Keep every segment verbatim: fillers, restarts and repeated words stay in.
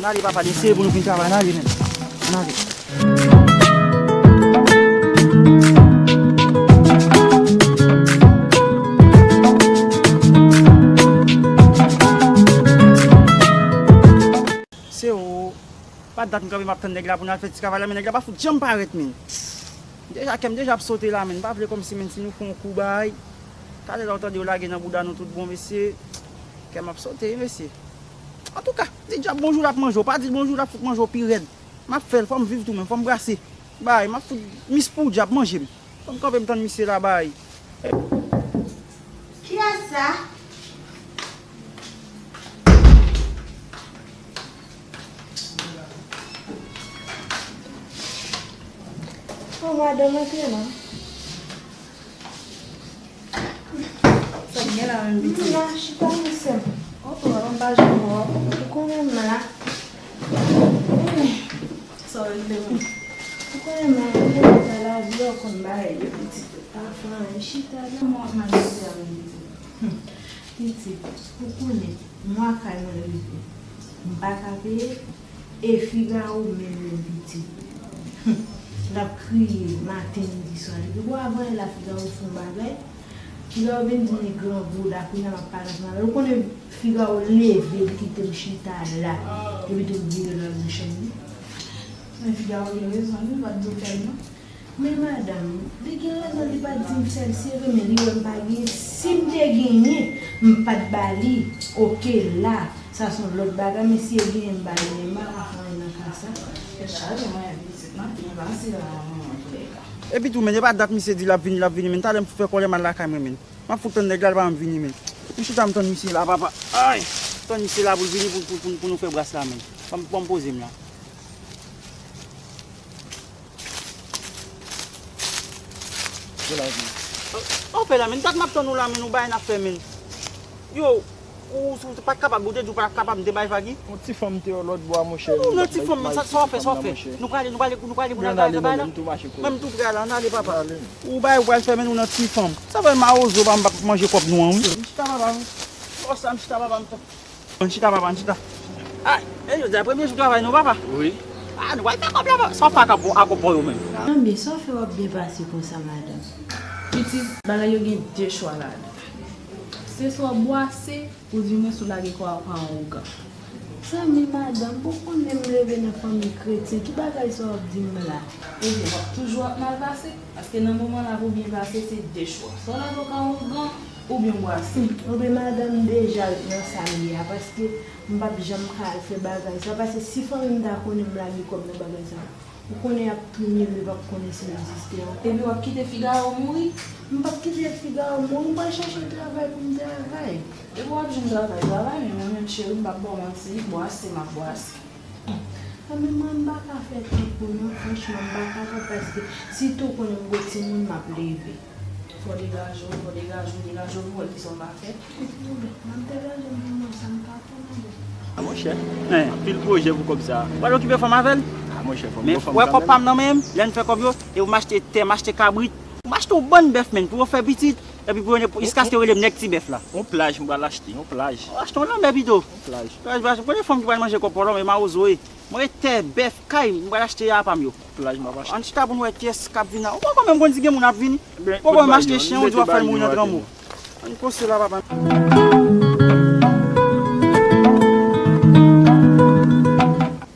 Ale, papa, deside pou nou vin travay. N ale, men. N ale. Se ou. Pa dat m kanpe, m ap tann nèg la pou n al fè ti travay la, men nèg la pa fout janm parèt, men. Deja, kè m deja ap sote la, men. M pa vle kòmsi, men, si nou fè yon kou bay. Talè la, w tande yo lage nan bouda nou tout bon, mesye. Kè m ap sote, wi, mesye. Antouka, di dyab bonjou, l ap manje w. Pa di l bonjou, l ap fout manje w pi rèd. M ap fè l, fò m viv tou, men. Fò m brase. Bay, m ap fout mis pou dyab manje m. Fò m kanpe, m tann misye la, bay. Kiyès sa? O, madanm, antre non. Sa k gen la menm, pitit? M la, chita, mesye. O, o, m pa janm wè w. Ou konnen m la. Sa w rele mwen? Ou konnen m la, m konnen sa lavi a, ou konn bagay yo, pitit. Pa fè anyen, chita la. Kòman w ap maltrete avè m, pitit? Hum. Pitit, ou konnen, mwa kay mwen rive. M pa ka peye. E Figaro menm, menm pitit. L ap kriye maten, midi, swa. Depi bon avan la, Figaro fè yon bagay. Figaro vin di m li grangou la, kounye a m ap pale ansanm avè l. Ou konnen Figaro leve, li kite m chita la. Epi tou l vire l al nan chanm li. Men Figaro gen rezon, li pa t dwe fè l non. Men madanm, li gen rezon, li pa t di m fè l, se vre, men li wè m pa gen. Si m te genyen, m pa t ba li, oke, la, sa se yon lòt bagay, men si l genyen, m ba li, men m pa ka fè anyen nan ka sa. Tèt chaje, mwen, pitit nan, m pase la, mwen, antoulèka. Epi tou, men, e pa dat misye di l ap vini, l ap vini, men talè m fè kòlè m al lakay mwen, men. M ap fout tann nèg la, l pa janm vini, men. M chita, m tann misye la, papa. Ay! Tann misye la pou l vini pou, pou, pou, pou nou fè bras la, men. Ban m, ban m poze m la. Sa w fè la, men? Dat m ap tann ou la, men, ou bay n ap fè, men. Yo, ou, ou pa t kapab, ou te di ou pa t kapab, m te bay vag. Yon ti fanm te yon lòt bò a, monchè. Ou nan ti fanm, men sa, sa w ap fè, sa w ap fè? Nou prale, nou prale, nou prale pou n al travay la? Men m tou prè la, ann ale, papa. Ou bay, ou pral fè, men ou nan ti fanm. Sa fè mawozo, pa m p ap manje kòb nou an, wi. M chita, papa, wi. Bòs la, m chita, papa, m tann. Ann chita, papa, ann chita. Ay, e jodi a premye jou travay nou, papa. Wi. A, nou pral fè kòb la, papa. Sa w fè ak, ak, ak bò yo menm? Tanbyen, sa w fè w ap byen pase konsa, madanm? Pitit, bagay yo gen de chwa ladan. Se swa w bwase, oudimwen si w lage kò a pa yon ougan. Tanmi, madanm, bon, konnen m leve nan fanmi kretyen, ki bagay sa w ap di m la? Ebyen, w ap toujou ap mal pase, paske nan moman la pou byen pase, se de chwa. Swa w lage kò a yon ougan, oubyen w bwase. Oubyen madanm deja nan sa l ye a, paske m p ap janm ka al fè bagay sa, paske si fanmi m ta konnen m lage kòb nan bagay sa, ou konnen y ap touye m, yo p ap konnen si m egziste ankò. Epi w ap kite Figaro mouri? M p ap kite Figaro mouri, m pral chache travay pou m travay. Depi w ap jwenn travay, travay, men mwen menm cheri, m p ap ba w manti, bwase m ap bwase. A, men mwen, m pa ka fè tankou w non, franchman, m pa kapab, paske sitou konnen m gwo timoun, m ap leve. Fò w degaje w, fò w degaje w, degaje w pou w wè kisa w ka fè. Epi, m ap degaje m pou mwen, sa m ka fè, madanm. A, monchè, anpil pwojè pou kòb sa. W al okipe fanm avè l? A, monchè, fanm, men, wè kòb pa m nan men m, lè n fè kòb yo, e pou m achte tè, m achte kabrit, pou m achte yon bann bèf, menn, pou yo fè pitit, epi pou yo, jiskaske yo rele m nèg ti bèf la. Yon plaj, m pral achte, yon plaj. Achte yon lanmè pito. Yon plaj. Plaj, plaj, konnen fanm ki pral manje kòb pa w la, men mawozo, wi. Mwen, tè, bèf, kay, m pral achte apa m yo. Plaj m ap achte. Ann chita pou n wè kiyès k ap vin la. Ou poko menm konn si gen moun ap vini. Poko menm achte chen, ou di w ap fè l mouri nan granmo. Ann pose la, papa.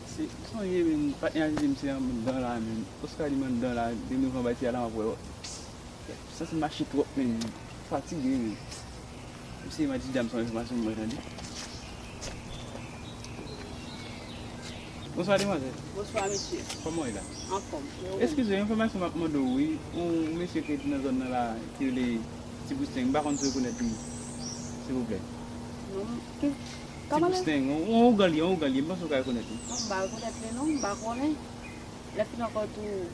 Se, sonje, men, patnè a di m se anndan la, men. Oscar di m anndan la, depi nou pran bay ti a la, m ap wè. Santi m mache twòp, men. Fatige, men. Mesye, m a di dam sa yon enfòmasyon pou mwen, tande. Bonswa, demwazèl. Bonswa, mesye. Kòman w ye la? Anfòm. E ou menm? Eskize, yon enfòmasyon m ap mande w, wi. Yon, yon mesye ki rete nan zòn nan la, ki rele Ti Pousteng. M pa konn si w rekonèt li, silvouplè. Non, ki, kòman l rele? Ti Pousteng, yon, yon ougan li ye, yon ougan li ye. M panse w ka rekonèt li. Non, m pa rekonèt li, non. M pa konnen. Lè fini ankò tou,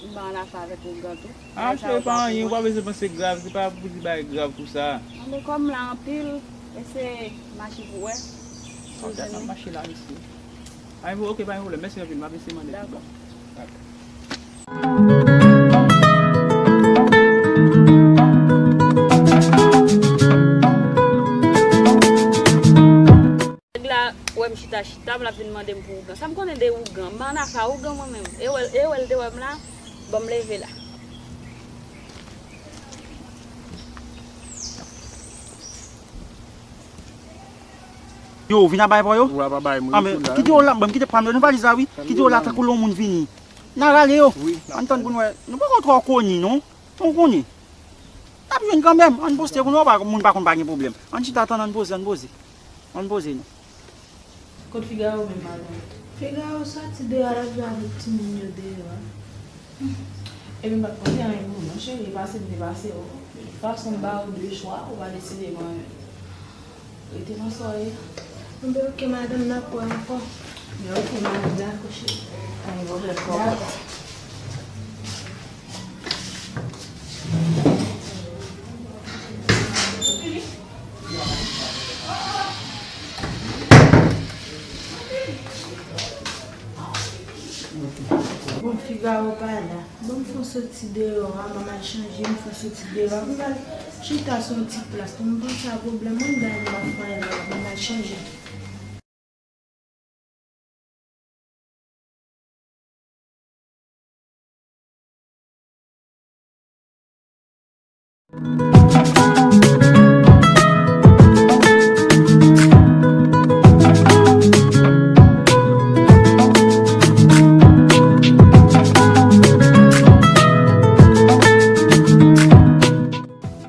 m pa ann afè avèk ougan tou. A, cheri, pa anyen, ou pa bezwen panse grav, se pa pou di bagay grav pou sa. Anben, kòm la anpil, eseye mache pou wè. Ok, n ap mache la, mesye. Pa gen, ok, pa gen pwoblèm. Mèsi anpil, m ap eseye mande. Dakò. Dakò. Nèg la, Ou wè m chita chita, m l ap vin mande m pou ougan. Sa m konnen de ougan? M pa nan afè ougan mwen menm. E wè l, e wè l te wè m la, ban m leve la. Yo, ou vin ap bay pou yo? Ou ap bay mwen. Ah, men, kite yo la, ban m kite pran yo nan valiz la, wi. Kite yo la, tankou yon moun vini. N a rale yo. Wi, n ap. Ann tann pou n wè. Nou poko twò koni, non. Nou konnen. N ap jwenn kanmenm. Ann poste pou nou, pa, moun pa konn pa gen pwoblèm. Ann chita tann, ann poze, ann poze. Ann poze, non. Kot Figaro menm, madanm? Figaro soti deyò, l ap jwe avèk timoun yo deyò a. Epi m pa t konte anyen pou ou non, cheri, e pase m te pase w. De tout fason, m ba ou de chwa, ou pa deside pran youn. Rete nan sa w ye. Bon, ben, oke, madanm, n ap wè ankò. Ben, oke, madanm, dakò, cheri. Pa gen pwoblèm, dakò. Bon, Figaro pa la. Bon, m fè yon soti deyò a, ban m al chanje, m fè yon soti deyò a. M pral chita sou yon ti plas pou m panse a pwoblèm mwen, m gade m ap fè la, ban m al chanje.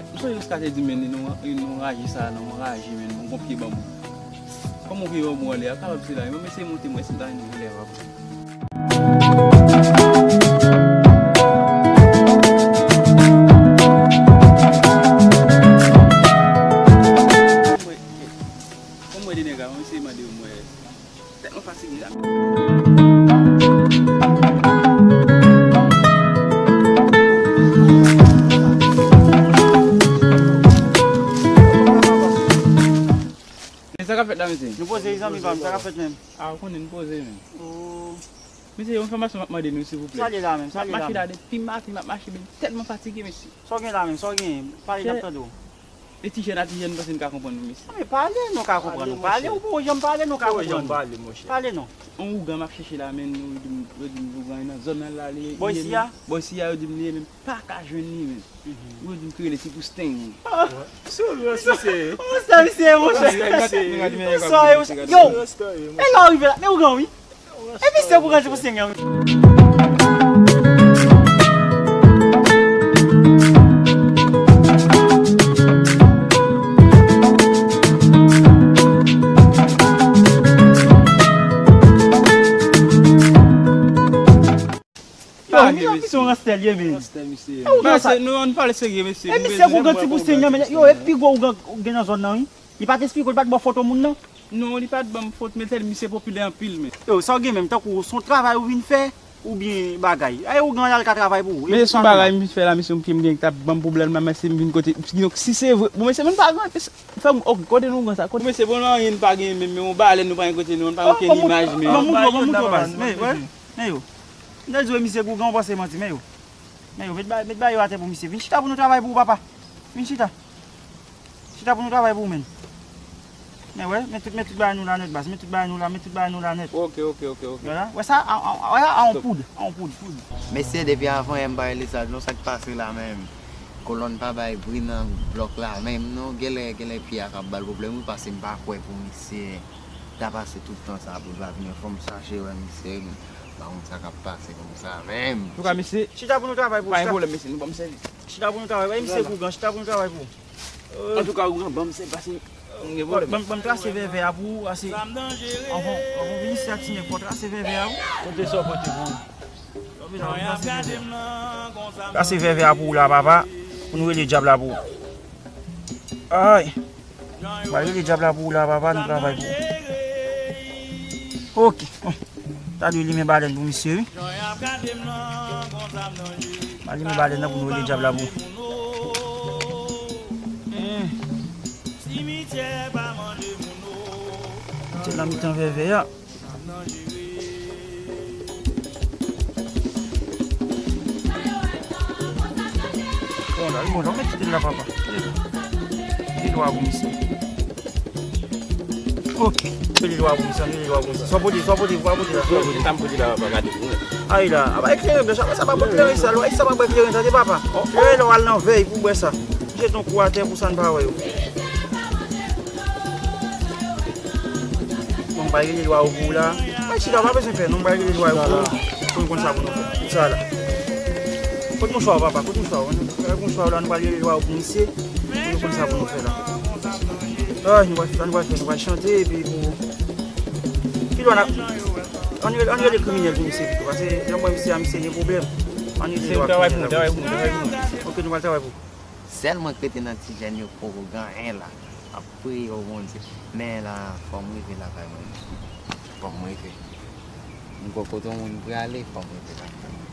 M sonje Oscar te di, men, li nan, li nan raje sa, nan yon raje, men, yon pye banbou. Kòman yon pye banbou anlè a? Kapab se la, men mesye monte, mwen, si m ta vin volè, papa. Kòm mwen de nèg la, mwen se mande yo, mwen tèlman fatige la. Men sa k ap fèt la, mesye? Nou poze, zanmi pa m, sa k ap fèt menm? A, ou konnen n poze menm. Oh. Mesye, yon enfòmasyon m ap mande nou, silvouplè. Sa l ye la menm? Sa l ye la menm? M ap mache la depi maten, m ap mache, men m tèlman fatige, mesye. Sa w gen la menm? Sa w gen? Pale, n ap tande w. E ti jèn a ti jèn, m panse n ka konprann nou, mesye. Men pale, nou ka konprann nou. Pale, ou bon jan m pale, nou ka konprann nou. Pale non. On ougan m ap chèche la, men yo di m, yo di m ougan nan zòn nan la, li ye. Bò isi a? Bò isi a, yo di m li ye, men m pa ka jwenn li, men. Yo di m ki rele Ti Pou Steng. Ah, sou rans misye. Monchè, misye, monchè. Yo, e lè w rive la, men ougan wi. E misye pou rantre pou Steng an wi. Yo, misye ap pito ranstè l ye, men. Ranstè misye. E ou gen sa? Nou, ann pale serye, mesye. E misye pou gen ti pou Steng an, men yo, e pi gwo ougan gen nan zòn nan, wi. Li pa t esplike w, li pa t ba w foto moun nan? Non, li pa t ban m foto, men tèl misye popilè anpil, men. Yo, sa w gen menm, tankou se yon travay ou vin fè, oubyen bagay? Ay, ougan an al ka travay pou ou. Men se yon bagay m vin fè la, mesye, m gen t ap ban m pwoblèm la, mesye, m vin kote, kidonk, si se vre, bon, mesye, men pa gen, fè m, ok, kote nou gen sa, kote. Mesye, bon, anyen n pa gen menm, men yon balèn nou pa gen kote nou, n pa gen okenn imaj, men. Ban m montre w, ban m montre w, baz. Men, wè, men yo. M te di w, misye gougan, ou panse manti, men yo. Men yo, met ba-, met bagay yo atè pou misye. Vin chita pou nou travay pou ou, papa. Vin chita. Chita pou nou travay pou ou, menn. Men wè, met tout, met tout bagay nou la nèt, baz. Met tout bagay nou la, met tout bagay nou la nèt. Ok, ok, ok, ok. Wè la, wè sa, a, a, wè sa, a on poud, a on poud. Mesye, depi avan yè m pa rele sa, non, sa k pase la menm? Kolòn pa bay bri nan blòk la menm, non. Genlè, genlè pye a k ap ba l pwoblèm, wi, paske m pa kwè pou misye ta pase tout tan sa pou l pa vini. Fò m chache wè misye, m pa konn sa k ap pase konsa menm. Antouka, mesye, chita pou nou travay pou ou, pa gen pwoblèm, mesye, nou ban m sèvis. Chita pou nou travay, misye gougan, chita pou nou travay pou ou. Antouka, gougan, ban m sèvis, paske m gen pwoblèm. Ban m, ban m trase vèvè a pou ou, ase. Anvan, anvan vini si a ti nèg, fò trase vèvè a pou ou. Konte sa w pote pou ou. Trase vèvè a pou ou la, papa, pou nou rele dyab la pou ou. Ay. Ba rele dyab la pou ou la, papa, nou travay pou ou. Ok. Bon. Ta dwe limen balèn pou misye, wi. Ba limen balèn nan pou nou rele dyab la pou ou. Hmm. Mete l nan mitan vèvè a. Bon, la, bon, jan w met kite l la, papa. Kite l. Kite dwa pou misye. Ok. Rele lwa pou misye, rele lwa pou misye. Sa w pote, sa w pote, sa w pote la, sa w pote. Sa m pote la, papa, gade pou mwen. Ay la, a bay kleren, bèch, sa pa bwè kleren sa, lwa sa pa bwè kleren, tande papa. Rele lwa al nan vèy pou bwè sa. Jete yon kou atè pou sa n pa wè yo. Bon, m pral rele lwa yo pou ou la. Mwen chita, pa bezwen pè, non, m pral rele lwa yo pou ou. Pou nou konn sa pou nou fè. Pou sa la. Kote mouchwa w, papa, kote mouchwa w? Kote mouchwa w la, nou pral rele lwa yo pou misye. Pou nou konn sa pou nou fè la. Ay, nou pral fè, nou pral fè, nou pral chante, epi pou. Ki lwa n ap. Ann rele, ann rele kriminèl pou misye pito, paske lè m wè misye a, misye gen pwoblèm. Ann rele lwa kriminèl la pou misye. Ok, nou pral travay pou ou. Sèl mwen k rete nan ti jèn yo k poko gen anyen la. M ap priye o Bondye. Men la, fò m rive lakay mwen. Fò m rive. M gon kote yon moun prale, fò m rive lakay mwen.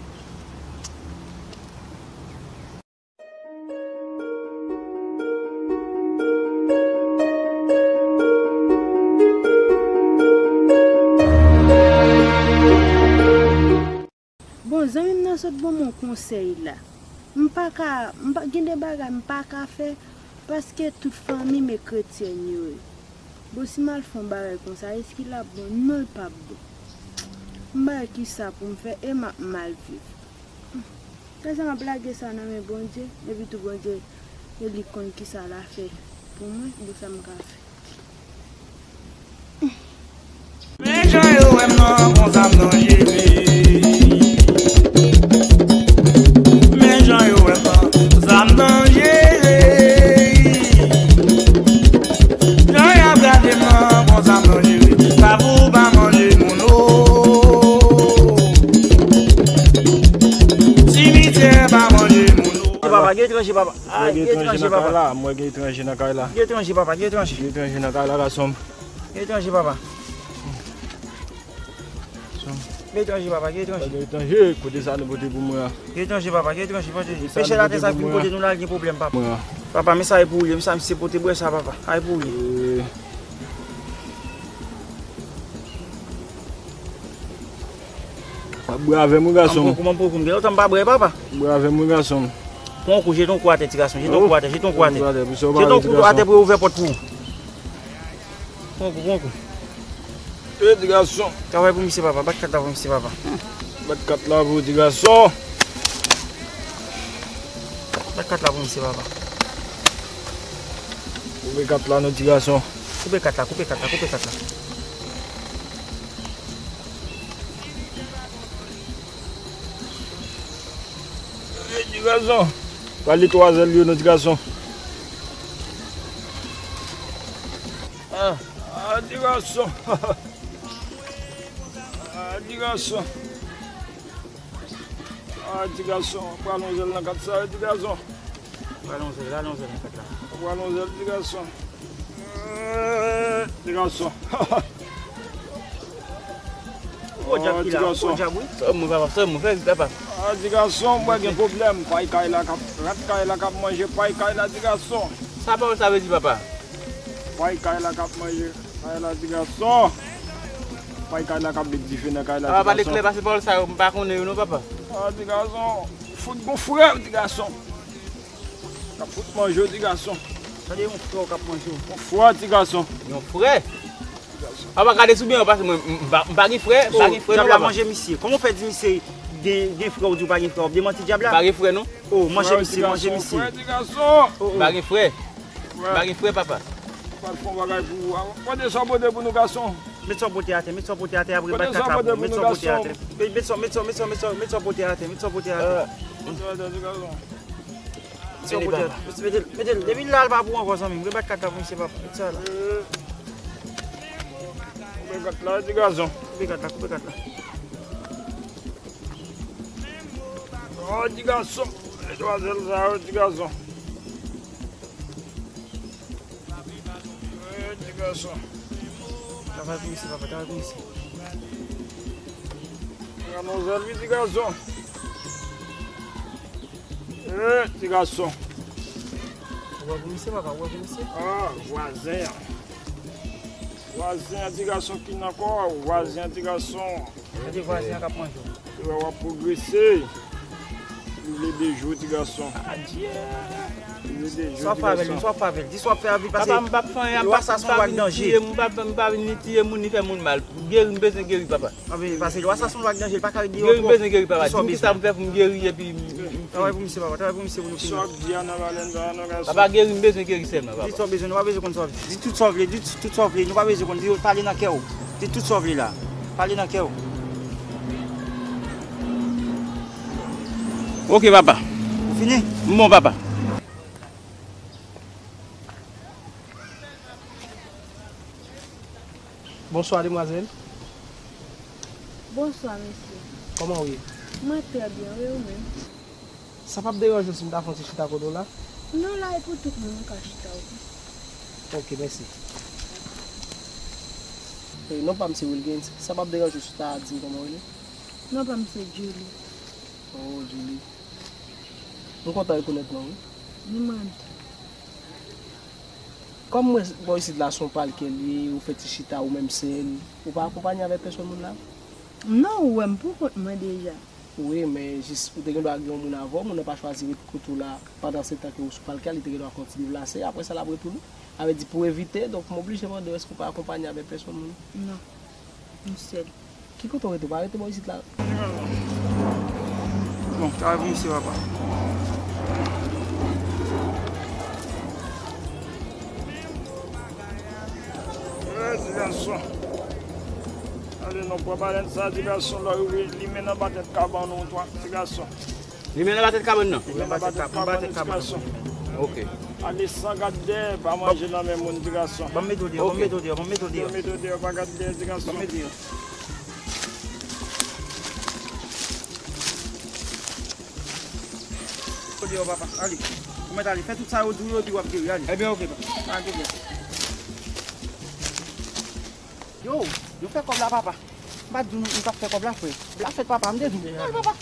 Bon, zanmi m nan sot ban m yon konsèy la. M pa ka, m pa, gen de bagay m pa ka fè paske tout fanmi m e kretyèn yo ye. Bon, si m al fè yon bagay konsa, èske l ap bon? Non, l p ap bon. M pa wè kisa pou m fè e m ap mal viv. Lè sa m ap lage sa nan men Bondye, epi tou Bondye, e li konn kisa l a fè pou mwen, bon, sa m ka fè. Men jan yo wè m nan, konsa m danjere. Men jan yo wè m nan, konsa m danjere. Jan y ap gade m nan, konsa m danjere. Pa pou pa manje moun, o. Simityè pa manje moun, o. Papa, gen etranje, papa. Ay, gen etranje nan kay la, m wè gen etranje nan kay la. Gen etranje, papa, gen etranje. Gen etranje nan kay la, gason m. Gen etranje, papa. Gason m. Gen etranje, papa, gen etranje. Gen etranje, kote sa nou pote pou mwen an? Gen etranje, papa, gen etranje, pote. Pechè latè sa vin kote nou la, gen pwoblèm, papa. Papa, men sa e pou ou ye, men sa misye pote bwè sa, papa. Ay pou ou ye. Ap bwè avè m wi, gason m. Kouman pou koum, gen lontan m pa bwè, papa. Bwè avè m wi, gason m. Pran yon kou, jete yon kou atè, ti gason, jete yon kou atè, jete yon kou atè. Jete yon kou atè pou yo ouvè pòt pou ou. Pran yon kou, pran yon kou. E, ti gason. Travay pou misye, papa, bat kat la pou misye, papa. Bat kat la pou ti gason. Bat kat la pou misye, papa. Koupe kat la non, ti gason. Koupe kat la, koupe kat la, koupe kat la. Ti gason. Pral li twa zèl yo non, ti gason. Ah, ah, ti gason. Ah, ti gason. Ah, ti gason. Pral yon zèl nan kat sa, ti gason. Pral yon zèl, pral yon zèl nan kat la. Pral yon zèl, ti gason. Eh, ti gason. Gwo djab ki la, gwo djab wi. Sòm mwen, papa, sòm mwen, fè vit, papa. Ah, ti gason, mwen gen pwoblèm. Pay kay la k ap, rat kay la k ap manje pay kay la, ti gason. Sa pawòl sa vle di, papa? Pay kay la k ap manje kay la, ti gason. Pay kay la k ap met dife nan kay la, ti gason. Papa, pale klè, paske pawòl sa yo, m pa konnen yo non, papa. Ah, ti gason, fout gon frè, ti gason. K ap fout manje w, ti gason. Tande yon frè w k ap manje w. Yon frè, ti gason. Yon frè? Ti gason. Papa, gade sou byen an, paske mwen, m, m pa, m pa gen frè, m pa gen frè non, papa. Dyab la manje misye. Kòman w fè di misye gen, gen frè, w di w pa gen frè, w ap demanti dyab la? M pa gen frè non. Oh, manje misye, manje misye. Frè, ti gason, frè, ti gason. Oh, oh. M pa gen frè. M pa gen frè, papa. M pral fè yon bagay pou ou. Pote sa w pote pou nou, gason. Met sa w pote atè, met sa w pote atè, apre bat kat la pou ou. Met sa w pote atè. Met sa, met sa, met sa, met sa, met sa w pote atè, met sa w pote atè. Pote atè, ti gason. Sa w pote a. Mete l, mete l. Depi l la, l pa pou ankò, zanmi m. Rebat kat la pou misye, papa. Met sa la. Koupe kat la, ti gason. Koupe kat la, koupe kat la. Oh, ti gason. Dwazèl sa yo, ti gason. Eh, ti gason. Travay pou misye, papa, travay pou misye. Pran yon zèl, wi, ti gason. Eh, ti gason. Ou wè pou misye, papa, ou wè pou misye? Ah, vwazen an. Vwazen an, ti gason, ki nan kò, vwazen an, ti gason. Gade vwazen an k ap manje w. Li wè w ap pwogrese. Li vle de jou, ti gason. Adye! Sa w ap fè avè l, sa w ap fè avè l. Di sa w ap fè avè l, pase lwa sa se yon bag danje. Papa, m p ap fè anyen, m p ap vin tiye moun, m p ap vin tiye moun, li fè moun mal. Geri, m bezwen geri, papa. Anben, pase lwa sa se yon bag danje, li pa ka rete yo twòp. Geri, m bezwen geri, papa. Di m kisa m fè pou m geri epi m, m, m fini. Travay pou misye, papa, travay pou misye pou nou fini. Sa w ap di a nan valè n pa nan gason. Papa, geri, m bezwen geri sèlman, papa. Di sa w bezwen, nou pa bezwen konn sa w ap di. Di tout sa w vle, di tout sa w vle, nou pa bezwen konn, di pale nan kè w. Di tout sa w vle la. Pale nan kè w. Ok, papa. Ou fini? M bon, papa. Bonswa, demwazèl. Bonswa, mesye. Kòman w ye? Mwen trè byen, wi, ou menm? Sa p ap deranje w si m ta fè yon ti chita kote w la? Non, la e pou tout moun, ou ka chita, wi. Ok, mèsi. E, non pa m se Wilgens. Sa p ap deranje w si w ta di m kòman w rele? Non pa m se Julie. Oh, Julie. M kontan rekonèt non w, wi. Ni mwen tou. Kòm m wè bò isit la se yon palkè l ye, ou fè ti chita ou menm sèl, ou pa akonpanye avèk pèsòn moun la? Non, ou wè m pou kont mwen deja. Wi, men jis ou te gen dwa gen yon moun avè w, moun nan pa chwazi ret kote w la pandan se tan ke ou sou palkè a, li te gen dwa kontinye plase, apre sa l ap retounen. Sa vle di pou evite, donk m oblije mande w èske ou pa akonpanye avèk pèsòn moun? Non, m sèl. Ki kote w rete? Ou pa rete bò isit la? Bon, travay pou misye, papa. Eh, ti gason. Ale non, pran balèn sa, ti gason, lò ou limen nan batèt kabann ou, ti gason. Limen nan batèt kabann nan? Limen nan batèt kabann, ti gason. Ok. Ale san gad dèyè, pa manje nan men moun, ti gason. Ban m mete w deyò, ban m mete w deyò, ban m mete w deyò. Mete w deyò, pa gad dèyè, ti gason. Ban m mete w deyò. Mete w deyò, papa. Ale. Ou mèt ale. Fè tout sa yo di w yo, epi w ap geri. Ale. Ebyen, ok, papa. Pa gen pwoblèm. Yo, yo fè kòb la, papa. M pa t di w nou t ap fè kòb la, frè. Blafèt, papa, m te di w. Ay, papa.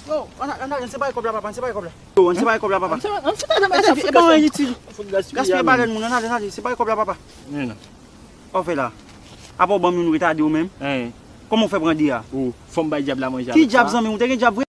Yo, ann al, ann al, ann separe kòb la, papa, ann separe kòb la. Yo, ann separe kòb la, papa. Ann separe, ann separe, ann separe. E pa anyen itil. Gaspiye balèn moun, ann ale, ann ale, separe kòb la, papa. Men non. Sa w fè la? Apa w ban m youn retade w menm? Kòman w fè pran de a? Fò m bay dyab la manje avèk sa. Ki dyab, zanmi m? Ou te gen dyab vre?